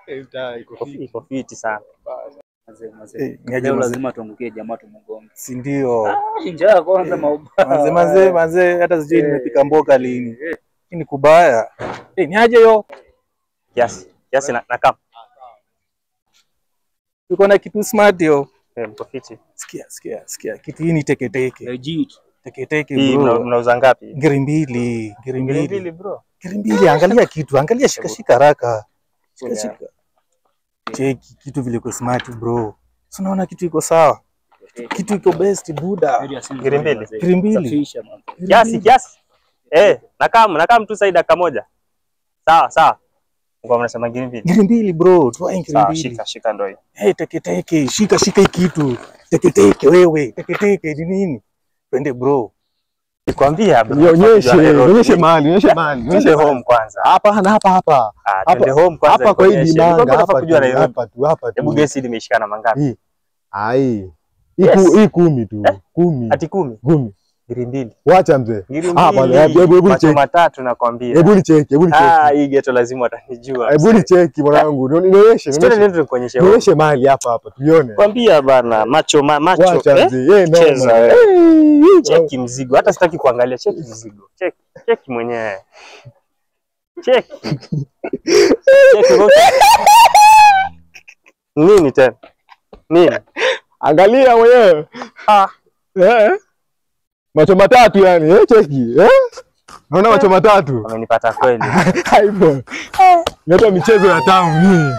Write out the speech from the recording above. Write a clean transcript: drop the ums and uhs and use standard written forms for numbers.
Mtaa iko fiti sana. Mazee, Leo mazee. lazima tuangukie jamaa tumgonge. Si ndio? Njaa kwanza maubaya. Mazee mazee mazee, hata sijui nimepika mboga lini. Hii ni kubaya. Eh, ni aje yo? Kiasi, kiasi na kama. Uko na kitu smart yo. Eh, mko fiti. Sikia, sikia, sikia. Kitu hii ni teketeke. Legit. Teketeke Hii bro. mnauza ngapi? Ngiri mbili, ngiri Ngiri mbili. mbili bro. Ngiri mbili, angalia kitu, angalia shika shika haraka. Shika Yeah. shika. Cheki kitu vile iko smart bro. Si unaona kitu iko sawa? Kitu iko best buda. Ngiri mbili. Ngiri mbili. Safisha man. Ngiri Kiasi, mbili. kiasi. Eh, nakam tu saidi dakika moja. Sawa, sawa. Mko mnasema ngiri mbili. Ngiri mbili bro, tuwae ngiri Sawa, mbili. shika, shika ndio hii. Hey, teketeke, shika shika hii kitu. Teketeke wewe, teketeke ni nini? Twende bro. Nikwambia bro. Nionyeshe, nionyeshe mahali, nionyeshe mahali, Twende nionyeshe home kwanza. Hapa hapa hapa. Ah, twende home kwanza. Hapa kwa hii nikuonyeshe. dimanga, Nilikuwa hapa nafaa kujua tu, Nairobi. hapa tu, hapa tu. Hebu gesi limeshikana mangapi? Hii. Ai. Yes. Hii 10 tu. 10. Ati 10. 10. Ngiri mbili. Wacha mzee. Ngiri Ah, bwana, mbili. hebu hebu Macho nicheki. matatu nakwambia. Hebu nicheki, hebu Ah, nicheki. hii ghetto lazima watanijua. Hebu nicheki mwanangu. Nionyeshe, Twende nionyeshe. ndio nikuonyeshe. Nionyeshe mahali hapa hapa tuione. Kwambia bana, macho macho. Wacha Eh? mzee. Yeye Cheza noma. wewe. Eh, Cheki mzigo, hata sitaki kuangalia. Cheki mzigo, cheki, cheki mwenyewe, cheki cheki bro. Nini tena nini? Angalia mwenyewe. Ah, Eh. Macho matatu yani, eh, cheki. Eh? Naona macho matatu. wamenipata kweli. Haipo. Inaitwa michezo ya tamu hii.